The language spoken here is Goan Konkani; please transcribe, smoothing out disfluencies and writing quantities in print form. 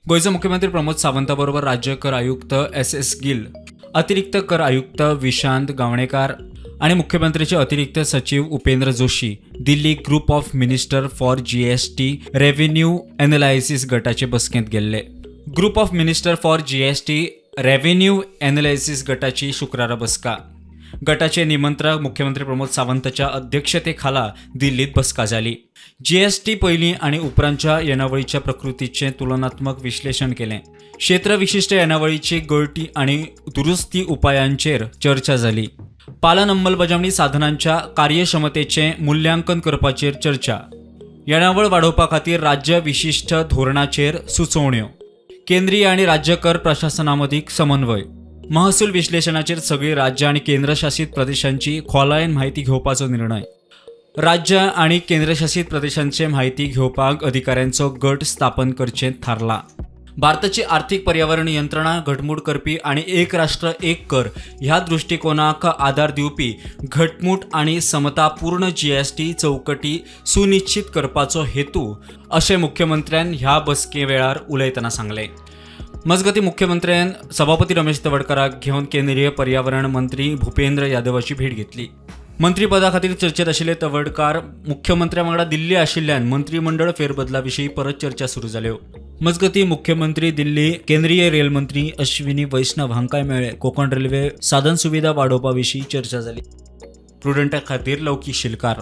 गोंयचो मुख्यमंत्री प्रमोद सावंता बरोबर राज्य कर आयुक्त एस गिल, अतिरिक्त कर आयुक्त विशांत गावणेकार आनी मुख्यमंत्र्याचे अतिरिक्त सचीव Upendra Joshi Delhi group of minister for GST revenue analysis गटाचे बसकेंत गेल्ले. Group of minister for GST revenue analysis गटाची शुक्रारा बसका. गटाचे निमंत्रक मुख्यमंत्री प्रमोद सावंताच्या अध्यक्षतेखाला दिल्लीत बसका जाली. जीएसटी पयलीं आनी उपरांतच्या येणावळीच्या प्रकृतीचें तुलनात्मक विश्लेशण केलें. क्षेत्रविशिश्ट येणावळीची गळटी आनी दुरुस्ती उपायांचेर चर्चा जाली. पालन अंमलबजावणी साधनांच्या कार्यक्षमतेचें मुल्यांकन करपाचेर चर्चा. येणावळ वाडोवपा खातीर राज्य विशिश्ट धोरणाचेर सुचोवण्यो. केंद्रीय आनी राज्य कर प्रशासना मदीं समन्वय. महसूल विश्लेशणाचेर सगळीं राज्यां आनी केंद्रशासीत प्रदेशांची खोलायेन म्हायती घेवपाचो निर्णय. राज्य आनी केंद्रशासीत प्रदेशांचे म्हायती घेवपाक अधिकाऱ्यांचो गट स्थापन करचें थारला. भारताची आर्थिक पर्यावरण यंत्रणा घटमूट करपी आनी एक राष्ट्र एक कर ह्या दृश्टिकोनाक आदार दिवपी घटमूट आनी समतापूर्ण जीएसटी चौकटी सुनिश्चित करपाचो हेतू अशें मुख्यमंत्र्यान ह्या बसके वेळार उलयतना सांगलें. मजगतीं मुख्यमंत्र्यान सभापती रमेश तवडकाराक घेवन केंद्रीय पर्यावरण मंत्री भूपेंद्र यादवाची भेट घेतली. मंत्रीपदा खातीर चर्चेत आशिल्ले तवडकार मुख्यमंत्र्या वांगडा दिल्ली आशिल्ल्यान मंत्रीमंडळ फेरबदला विशीं परत चर्चा सुरू जाल्यो. मजगतीं मुख्यमंत्री दिल्ली केंद्रीय रेल मंत्री अश्विनी वैष्णव हांकांय मेळ्ळे. कोंकण रेल्वे साधन सुविधा वाडोवपा विशीं चर्चा जाली. प्रुडंटा खातीर लौकीक शिलकार.